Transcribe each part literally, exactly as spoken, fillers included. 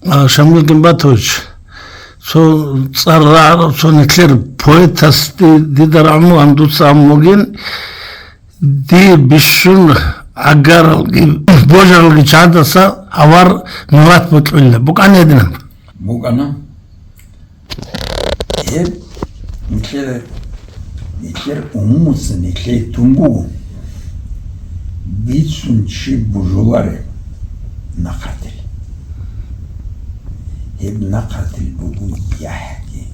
А, Шамил Гимбатович, цо цӀар рагӀарав цо нилъер поэтасде дида рагӀун вугин, дуца гьабун бугин, дие бищун гӀагаралги божаралги чагӀаздаса авар Мурат бокьулеб букӀана гьединаб. БукӀана. Гьеб нилъер, нилъер умумуца нилъее тун буго бицун чи божулареб нахъратил. Гьеб нахъратил буго яхӀги,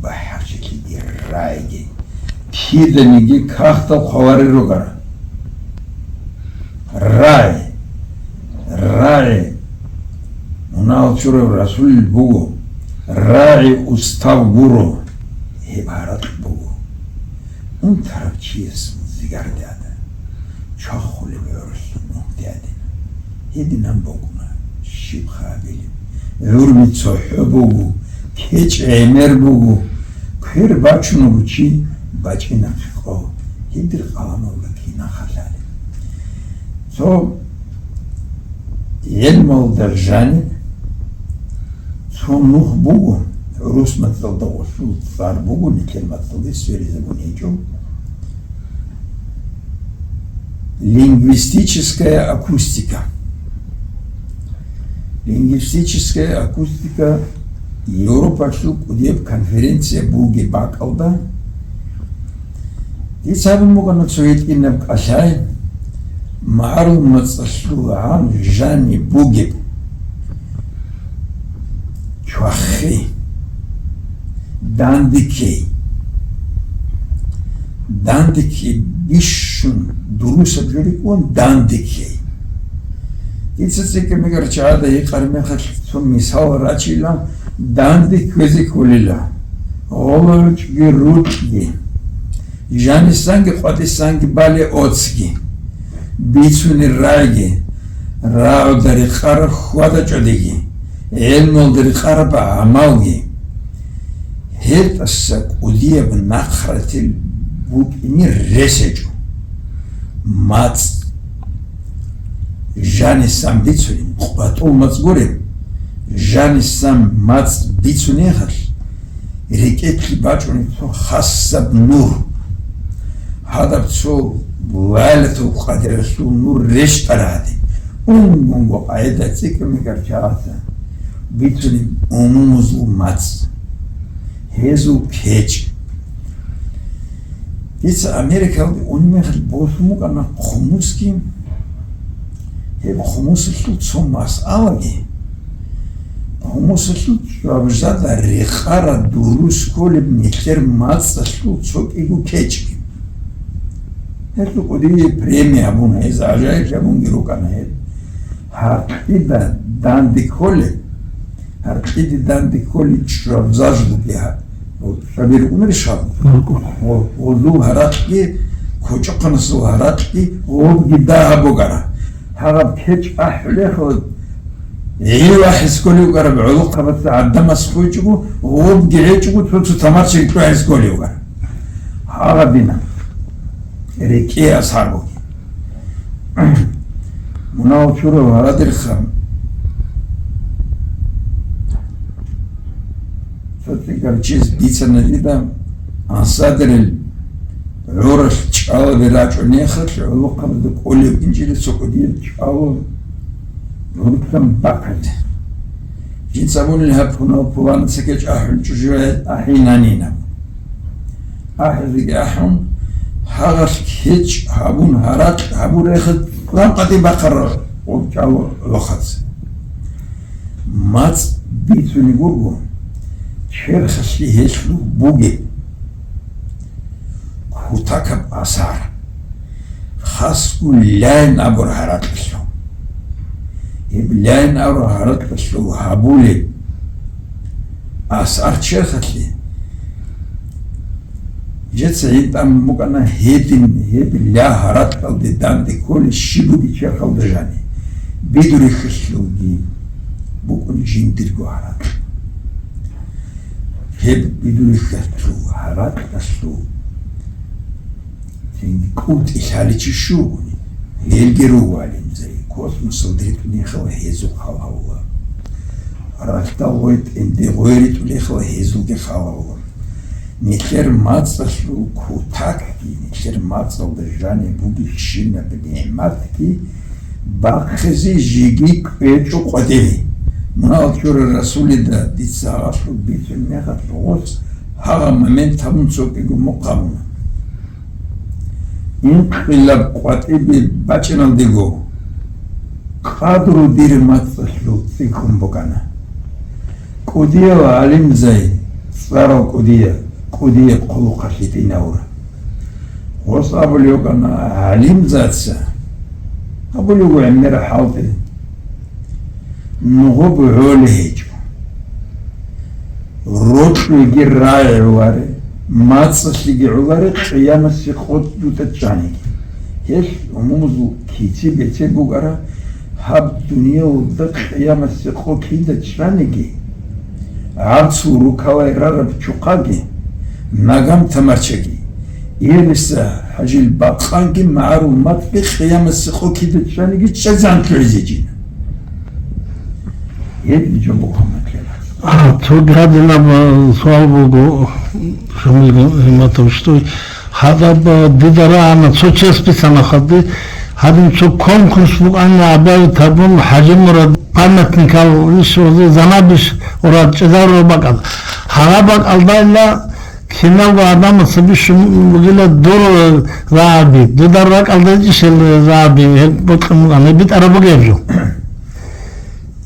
бахӀарчилъиги, рагӀиги, киданиги кагътал хъваларел ругара. РагӀи, рагӀи, мунагьал чурав расулил буго, рагӀи устав гуро, гьеб гьаракь буго. Унтарав чияс зигарде ада, чвахулеб гӀурулъ мугьде адина. Гьединан букӀуна, щибха абилеб. ГӀурми цохӀо буго, кечӀ гӀемер буго, квер бачун вуго чи, бачӀина хъо, гьедир къаламалда кинаха лъалеб. Цо гӀелмалда жаниб цо нух буго, гӀурус мацӀалда гъосул цӀар буго, нилъер мацӀалде сверизабун гьечӀо. Лингвистическая акустика. Лингвистическая акустика Европалъул кӀудияб конференция бугеб бакӀалда, дица гьабун бугана цо гьитӀинаб кӀалъай, магӀарул мацӀалъул гӀан жаниб бугеб чвахи, дандеккей, дандеккей бищун дурусаб жо рикӀкӀун дандеккей. Дица цӀикӀкӀамикӀар чагӀазда гьикъараб мехалъ цо мисал рачила, данде кквезе кколила. ГъолоручӀги рукьги, жанисанги къватӀисанги бале оцги, бицунел рагӀиги, рагӀуда рекъараб хьвада-чӀвадиги, гӀелмалда рекъараб гӀамалги. ГьетӀаса кӀудияб нахъратил букӀине рес гьечӀо. МацӀ. Жанисан бицунеб, къватӀул мацӀ гуреб, жанисан мацӀ бицунеб мехалъ, рекӀелъе бачӀунеб цо хасаб нур. Гьадаб цо Лайлатул Къадралъул нур рещтӀараб гьадин, унго-унго къагӀида цӀикӀкӀамикӀар чагӀаца бицунеб умумузул мацӀ, гьезул кечӀ. Дица Америкалде унеб мехалъ босун букӀана хъумусги, гьеб хъумусалъул цо масъалаги, хъумусалъул чӀвабзада рекъараб дурус кколеб нилъер мацӀалъул цо кӀиго кечӀги. Гьелъул кӀудияб премия гьабун, гьез гӀажаиблъабунги рукӀана гьел. Гьаркьида данде кколеб, гьаркьиде данде кколеб чӀвабзаж бугеб гьаб. Цаби рукӀунарищ гьаб? РукӀуна. Гъо-, гъозул гьаракьги, кочӀохъанасул гьаракьги, гъобги дагьаб бугара. Гьаб кечӀ ахӀулехъо, гӀив ахӀизе кколев вукӀараб гӀолохъабаца гӀадамас хъуйчӀого, гъобги гьечӀого, цо-цо тамарчил чӀвахӀизе кколев вукӀара. Гьаб дина. РекӀее асар бугеб. Мунагьал чурав гьарадерха. Цо цӀикӀкӀарав чияс бицана дида, ансадерил гӀуралъ чӀалаби рачӀунехалъ, гӀолохъабазда кӀолеб инжили цо кӀудияб чӀалал гӀурцан бахъизе. Жинца абунил гьаб пунал пуланаца кечӀ ахӀулчӀо жо ахӀинанин абун. АхӀизеги ахӀун, гьагъалъ кечӀ гьабун, гьаракь гьабурехъе, лъан къватӀибе бахъарал гъоркьал гӀолохъаца. МацӀ бицунеб буго черхалъе гьелъул бугеб кутакаб асар, хасго лъаин абураб гьаракьалъул. Гьеб лъаин абураб гьаракьалъул гьабулеб асар черхалъе, жеца гьитӀамун букӀана гьедин, гьеб лъа гьаракьалде данде кколеб щиб бугеб черхалда жаниб, бидурихьалъулги букӀун жиндирго гьаракь. Гьеб бидурихьалъул гьаракьалъул цинги кӀутӀи лъаличи щугони, гьелги руго гӀалимзаби, космосалда ритӀунехъала гьезухъ хал гьавула. Ралъдал гъой тӀинде гъой ритӀулехъала гьезулги халавула. Нилъер мацӀалъул кутакги, нилъер мацӀалда жаниб бугебщинаб нигӀматги бахъизе жеги кӀвечӀо къватӀибе. Мунагьал чурай Расулида дица гьалъул бицун мехалъ гъос гьагъа момент гьабун цо кӀиго мухъ гьабуна. Инкъилаб къватӀибе бачӀиналдего, къадру дир мацӀалъул цӀикӀкӀун букӀана. КӀудияв гӀалимзай, цӀарал кӀудияв, кӀудияб хъулухъалъе тӀинавура. Гъос абулев вукӀана гӀалимзаца, абулев вуго гӀемерал хӀалтӀи, нугъуб гӀоле гьечӀо. Рокьулги рагӀи гӀоларе, мацӀалъиги гӀоларе, къиямасе къо дуда чӀаниги. Гьелъ умумузул кици-беци букӀара, гьаб дуниялалда къиямасе къо кида чӀаниги, гӀарцул рукалай рараб чухъаги, нагам тамарчаги, Ириса хӀажил бакъанги магӀарул мацӀги къиямасе къо кида чӀаниги чӀезан лъугӀизеджина. Гьеб жо буго, Мухаммад. А, цо гьадинаб, а, суал буго, Шамил Гьиматович, что гьадаб, а, дида рагӀана цо чияс бицана хадур, гьадин цо конкурс букӀана гьабизе гьабун ХӀажимурад памятникал иш ва занабиш урад чӀезарураб бакӀал. Гьагъа бакӀалдайила киналго гӀадамаца бищун бугила дур рагӀаби, дуда ракӀалда ишел рагӀаби, гьеб бокьун бугӀан, гьеб битӀараб бугеб жо.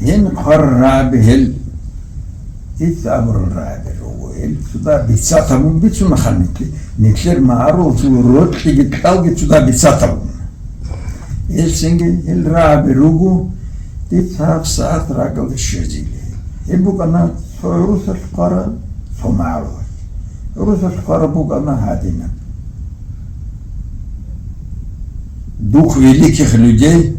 Гьеб хъвараб рагӀаби гьел, дица абураб рагӀаби руго, гьел цуда бицат гьабун бицунаха нилъ-, нилъер магӀарулазул рокьиги кьалги цуда бицат гьабун. Гьел цинги гьел рагӀаби руго, дица гьаб сагӀат ракӀалде щвезейилан. Гьеб букӀана цо гӀурусалъ хъвараб, цо магӀарулалъ. ГӀурусалъ хъвараб букӀана гьадинаб: «Дух великих людей,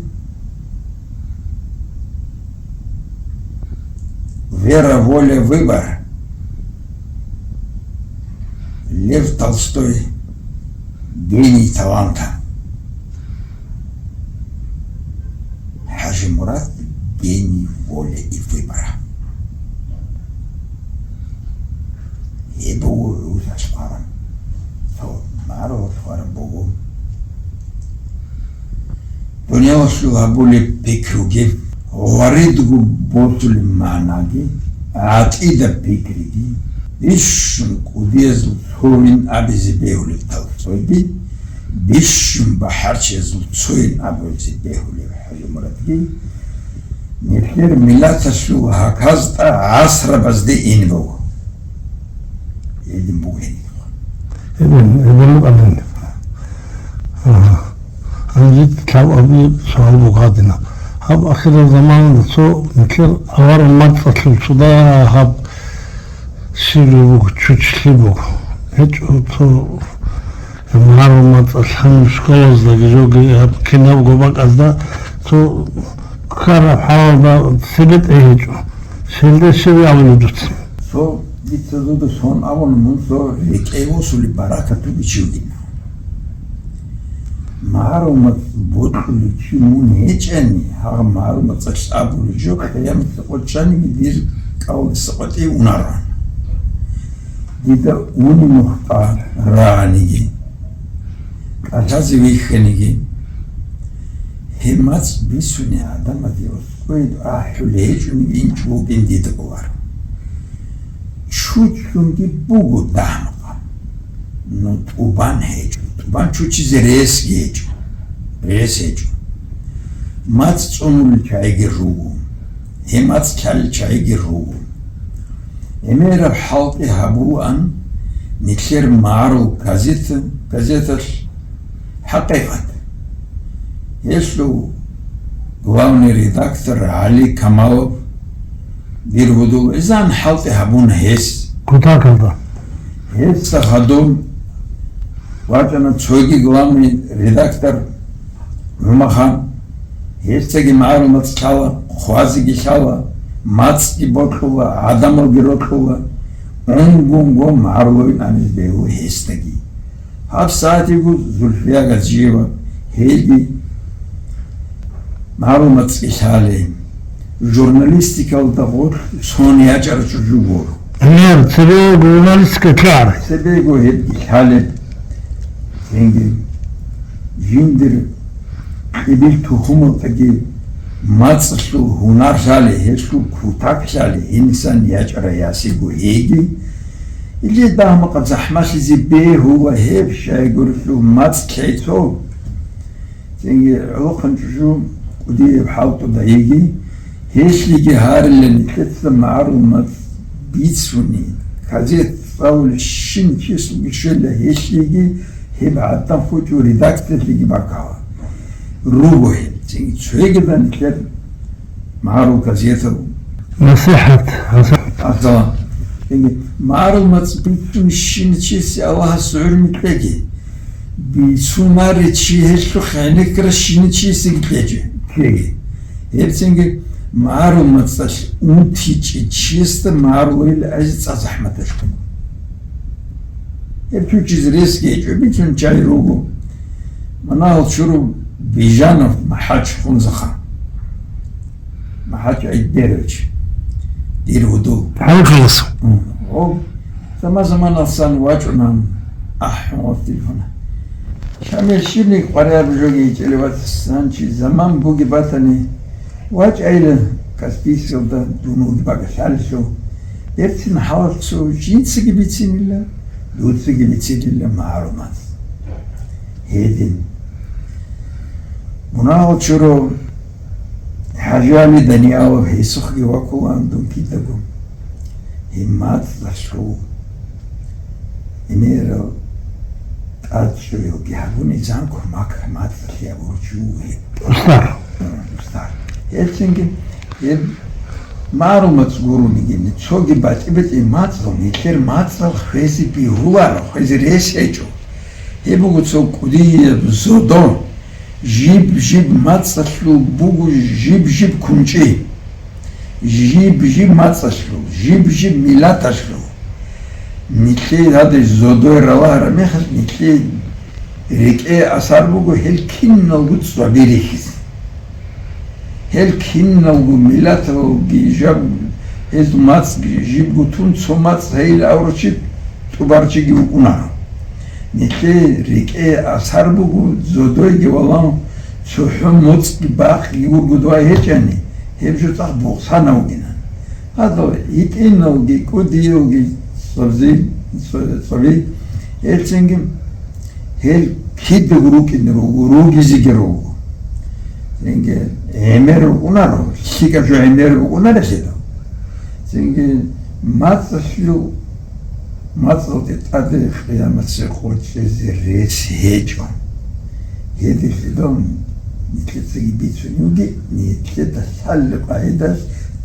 вера, воля, выбор. Лев Толстой, гений таланта. ХӀажимурад, гений воли и выбора». Гьеб буго гӀурусалъ хъвараб. Цо магӀарулалъ хъвараб буго. Дуниялалъул гьабулеб пикруги, гъваридго босулеб магӀнаги, гӀакъида-пикриги, бищун кӀудиязул цоян абизе бегьулеб Толстойги, бищун бахӀарчиязул цоян абизе бегьулеб ХӀажимурадги, нилъер миллаталъул гьаказда гӀасрабазде ин буго. Гьедин буго гьениб. Гьедин, гьедин буго гьедин. Агьа. Гьанже лъабабияб суал буго гьадинаб. Гьаб ахирал заманалда цо нилъер авараг мацӀалъул цо дагьаб щиб буго, чучелъи буго. ГьечӀо цо магӀарул мацӀалъ гьаниб школаздаги жоги гьаб кинабго бакӀазда цо ккараб хӀалалда цебетӀей гьечӀо. Щелде щиб абулеб дуца? Цо дица зуда сон абуна, мун цо рекӀее восулеб баракат бугев чи вугин. МагӀарул мацӀ бокьулев чи мун гьечӀани, гьагъа магӀарул мацӀалъ абулеб жо къиямасда къо чӀаниги дир кӀалдиса къватӀиве унаро. Дида уни мухтар рагӀаниги, кӀалъазе вихьаниги, гьеб мацӀ бицунеб гӀадамазе аскӀове ахӀулеб гьечӀониги инчӀо вукӀин дида бувар. Чучунги буго дагьаб, но тӀубан гьечӀо. ТӀубан чучизе ресги гьечӀо. Рес гьечӀо. МацӀ цӀунулел чагӀиги руго. Гьеб мацӀ лъалел чагӀиги руго. ГӀемераб хӀалтӀи гьабулаан нилъер магӀарул газета-, газеталъ «ХӀакъикъат». Гьелъул главный редактор ГӀали Камалов дир гьудул изан хӀалтӀи гьабуна гьес. Кутакалда. Гьесда хадуб вачӀана цоги главный редактор ГӀумахан. Гьесдаги магӀарул мацӀ лъала, хъвазеги лъала, мацӀги бокьула, гӀадамалги рокьула, унго-унго магӀарулавин абизе бегьула гьесдаги. Гьаб сагӀатиго Зульфия Гаджиева гьелги магӀарул мацӀги лъалей. Журналистикалда гъорлъ сон ячӀарав чӀужу вуго. Гьеб цебего журналистика лъар. Цебего гьебги лъалеб. Цинги жиндир кьибил тухумалдаги мацӀалъул гьунар лъали, гьелъул кутак лъали, гьенисан ячӀарай ясиго гьейги. Иле дагьмакъа захӀмалъизе бегьула гьеб щайгурелъул мацӀ лъецо. Цинги гӀолохъанчӀужу кӀудияб хӀалтӀуда йиги, гьелъиги гьарилла нилъеца магӀарул мацӀ бицуни, газет цӀалулищин числуги щвела гьелъиги, гьеб гӀадан хучӀу редакциялъеги бакала. Руго гьеб, цинги цогидал нилъер магӀарул газетал НасихӀат, аса. Аса. Цинги магӀарул мацӀ бицунищин чиси Аллагьас гӀурмилъеги. Бицунаре чи гьелъухъ гӀенеккара щиничиясеги кьечӀе, ккеги. Гьебцинги магӀарул мацӀалъ унтичӀей чиясда магӀарулайил гӀеза цӀа захӀматалъ. Гьеб чучизе рес гьечӀо, бицун чай руго. Манагьал чуру Бижанов МахӀач Хунзахъа. МахӀач Айдерович, дир гьудул. Гьалкалас. Гьоб заман-заманалсан вачӀунан, ахӀун, ва телефона. Шамил, щибник къваригӀараб жоги гьечӀели вацасан чи заман буги батани, вачӀайила Каспийскалда дун вуги багалъалелъул, берцин хӀалалцо жинцаги бицинила, дуцаги бицинила магӀарул мацӀ. Гьедин. Мунагьал чуро ХӀажали Даниялов гьесухъги вакулаан дун кидаго. Гьеб мацӀалъул гьенерал тӀадчӀуялги гьабуни, занкур макр мацӀалъе абурчи вугьеб. Устар. Устар. Гьелцинги гьеб магӀарул мацӀ гурониги, цоги батӀи-батӀи мацӀал, нилъер мацӀал хвезе бигьуларо, хвезе рес гьечӀо. Гьеб буго цо кӀудияб зодо, жиб-жиб мацӀалъул буго жиб-жиб кунчӀи, жиб-жиб мацӀалъул, жиб-жиб миллаталъул. Нилъее гьадин зодой ралагьараб мехалъ, нилъее рекӀее асар буго гьел киналго цӀваби рихьизе. Гьел киналго миллаталги жаб, гьез мацӀги жибго тун, цо мацӀ гьайил аврачи тӀубарчиги вукӀунаро. Нилъее рекӀее асар буго, зодойги валан, цохӀо моцӀги бахъги вурго дугьай гьечӀани, гьеб жо цӀакъ бухъана вугинан. Гьадал гьитӀиналги кӀудиялги цӀабзи-, цӀаби, гьелцинги гьел кидаго рукӀине руго, ругизеги руго. Цинги гӀемер рукӀунаро, лъикӀаб жо гӀемер букӀунаро лъидал. Цинги мацӀалъул, мацӀалде тӀаде къияматалъе къоркьизе рес гьечӀо. Гьединлъидал нилъецаги бицуневги, нилъеда лъалеб къагӀидалъ,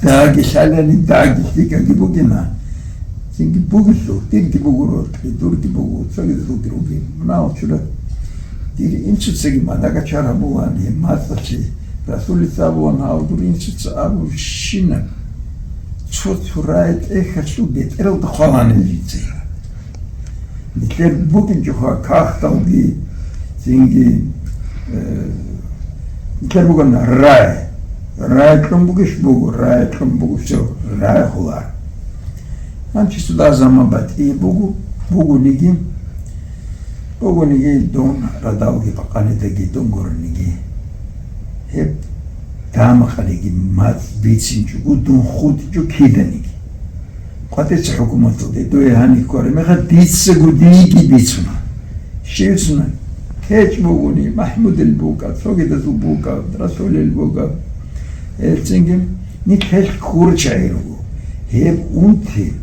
даги лъалани, даги лъикӀаги бугина. Цинги бугелъул, дирги бугуро, кьидурги буго, цогидазулги ругел. Мунагьал чурай. Дир инсуцаги мадагачар гьабулаан, гьеб мацӀалъе Расулица абулаан, гьав дур инсуца абурщинаб. Цо-цо рагӀи тӀехьалъул бетӀералда хъвалаан гьел жинца. Нилъер букӀинчӀоха кагъталги, цинги, э, нилъер бугана рай. Рай кьун бугищ буго, рай кьун буго, всё, рай хулар. Гьанчи суда заман батӀи буго, бугониги, бугониги дун радалги бакъанидаги дун гурониги. Гьеб дамахъаниги мацӀ бицинчӀого дун хутӀичӀо киданиги. КъватӀица хӀукуматалде дуе гьаниб ккараб мехалъ, дицаго дийги бицуна. Щивцуна? КечӀ бугони, МахӀмудил букӀа, цогидазул букӀа, Расулил букӀа. Гьелцинги нилъ гьелъ хьурчагӀи руго. Гьеб унти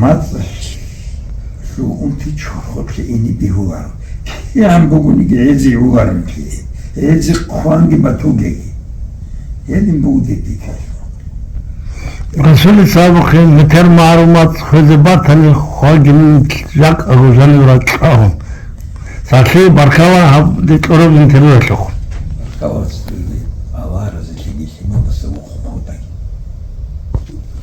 мацӀалъул унти чорхолъе ине бегьуларо. КигӀан бугониги гӀезе гӀоларо нилъее. ГӀезе хъванги батугеги. Гьедин бугоди дихъалъ. Расулица абухъе, метер магӀарул мацӀ хвезе батани, хвагин жакъа ружанив ракьагьун. Сахлъи, баркала гьаб декьураб интервьюялъухъ. Баркала.